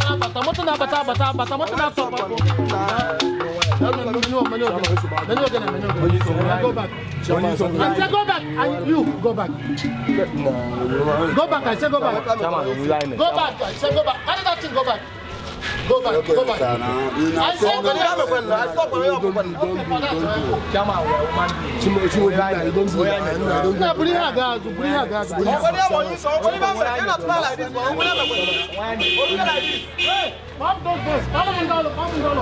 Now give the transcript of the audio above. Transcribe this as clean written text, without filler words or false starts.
Na-abata, moto na-abata abata abata, moto na-apụ apụ. Go back. I say go back. And you go back. Go back. I say go back. Go back. I say go back. Carry that thing. Go back. Go back. Go back. I say go back. Okay, for that. Na buru ihe a gaa azụ, buru ihe a gaa azụ, buru ihe a gaa. Pump those boys. Pump them down. Pump them down.